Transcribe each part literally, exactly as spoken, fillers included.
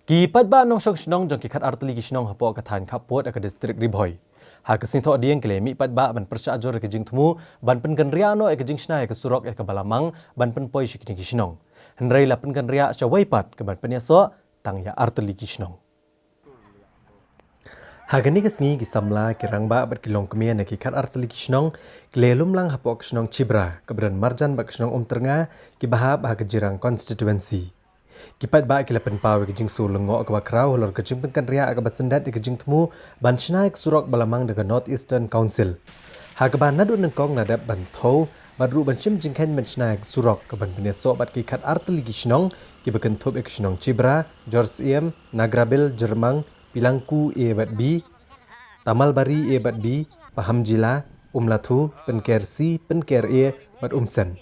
Ki paidbah nongshong shnong jong ki khat artylli ki shnong hapoh ka thaiñ Khappud ha ka distrik Ri Bhoi, ha ka sngi Thohdieng ki la mih paidbah ban pyrshah jur ïa ka jingthmu ban pynkynriah noh ïa ka jingshna ïa ka surok ïa kaba la mang ban pynpoi sha kine ki shnong. Hynrei la pynkynriah sha wei pat ka ban pynïasoh tang ïa artylli ki shnong. Ha kane ka sngi ki samla, ki rangbah bad ki longkmie na ki khat artylli ki shnong ki la lum lang hapoh ka shnong Chibra kaba don marjan bad ka shnong Umtyrnga, kiba hap ha ka Jirang constituency. Ki paidbah ki la pynpaw ïa ka jingsngew lyngngoh kaba khraw halor ka jingpynkynriah kaba syndet ïa ka jingthmu ban shna ïa ka surok ba la mang da ka North Eastern Council, ha kaba naduh nyngkong la dep ban thew bad ruh ban shim jingkheiñ ban shna ïa ka surok ka ban pynïasoh bad ki khat artylli ki shnong kiba kynthup ïa ka shnong Chibra, Jorsiem, Nagrabil, Jyrmang, Pilangku A bad B, Tamalbari A bad B, Pahamjila, Umlathu, Pynker C, Pynker A bad Umsen.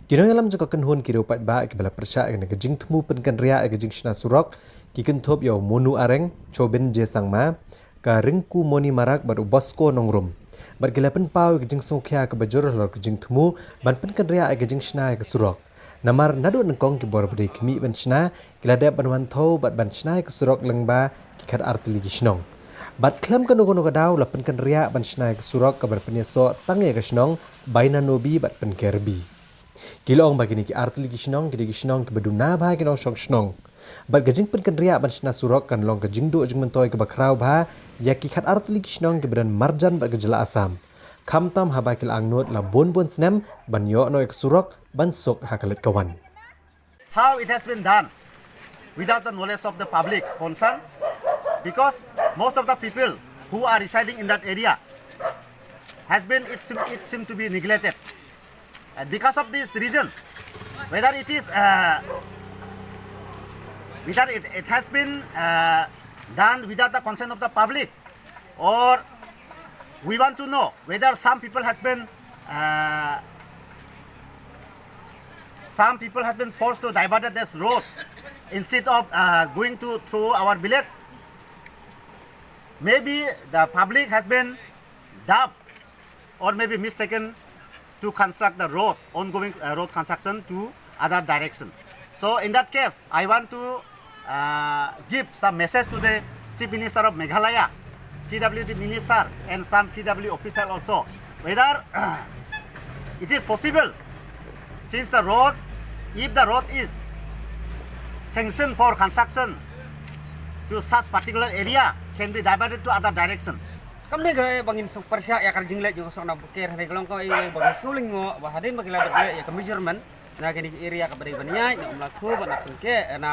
Ki nongïalam jong ka kynhun ki riew paidbah kiba la pyrshah ïa ka jingthmu pynkynriah ïa ka jingshna surok ki kynthup ïa u Monu Areng, Chobin J Sangma, ka Ringku Moni Marak bad u Bosko Nongrum. Bad ki la pynpaw ïa ka jingsngewkhia kaba jur halor ka jingthmu ban pynkynriah ïa ka jingshna ïa ka surok. Namar naduh nyngkong ki bor ba dei khmih ban shna ki la dep ban wan thew bad ban shna ïa ka surok lyngba ki khat artylli ki shnong. Bad khlem kano kano ka daw la pynkynriah ban shna ïa ka surok ka ban pynïasoh tang ïa ka shnong Bainanobi bad Pynker B. Ki la ong ba kine ki artylli ki shnong ki dei ki shnong kiba duna bha ki nongshong shnong. Bad ka jingpynkynriah ban shna surok kan long ka jingduh jingmyntoi kaba khraw bha ïa ki khat artylli ki shnong kiba don marjan bad ka jylla Assam, khamtam haba ki la angnud la bun bun snem ban ïoh noh ïa ka surok ban suk ha ka leit ka wan. How it has been done without the knowledge of the public concern, because most of the people who are residing in that area has been, it seem, it seem to be neglected. And because of this reason, whether it is, uh, whether it, it has been, uh, done without the consent of the public, or we want to know whether some people have been, uh, some people have been forced to divert this road instead of, uh, going to through our village. Maybe the public has been dubbed or maybe mistaken to construct the road, ongoing, uh, road construction to other direction. So in that case, I want to, uh, give some message to the Chief Minister of Meghalaya, P W D Minister, and some P W D official also, whether it is possible, since the road, if the road is sanctioned for construction to such particular area, can be diverted to other direction. Kam dei ka ba ngin sngewpyrshah ïa ka jingleh jong ka surok na Pynker, hynrei ka long ka ba ngin sngewlyngngoh ba hadien ba ki la dep leh ïa ka measurement na kane ka area kaba dei ban ïaid na Umlathu bad na Pynker, na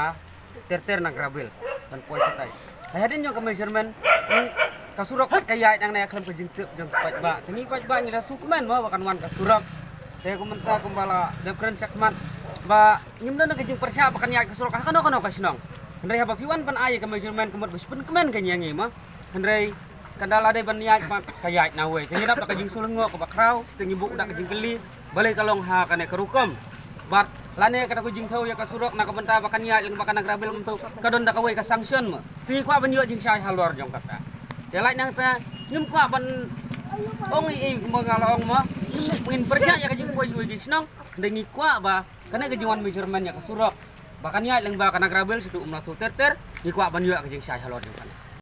Ter Ter, na Nagrabil ban poi shatai. Hadien jong ka measurement ka surok ka ïaid nangne khlem ka jingtip jong ki paidbah. Te ngi paidbah ngi la sngewkmen mo ba kan wan ka surok. Te kumta kumba la dep kren shakhmat ba ngim don ka jingpyrshah ba kan ïaid ka surok ha kano kano ka shnong. Hynrei haba phi wan ban ai ka measurement ka mut ba shu pynkmen ka ïa ngi mo. Hynrei kan da la dei ban ïaid pat ka ïaid nawei. Te ngi dap da ka jingsngewlyngngoh kaba khraw, te ngi buh da ka jingkylli balei ka long ha kane ka rukom. Bad lane kata ka jingthew ïa ka surok na ka bynta ba kan ïaid lyngba ka Nagrabil, kumta ka don da kawei ka sanction mo. Te ngi kwah ban ïoh jingshai halor jong kata. Te lait nangta ngim kwah ban ong ei ei kumba nga la ong mo. Ngin pyrshah ïa ka jingpoi ïa ka jingshnong. Hynrei ngi kwah ba kane ka jingwan measurement ïa ka surok ba kan ïaid lyngba ka Nagrabil sha tu Umlathu Ter Ter, ngi kwah ban ïoh ka jingshai halor jong kane.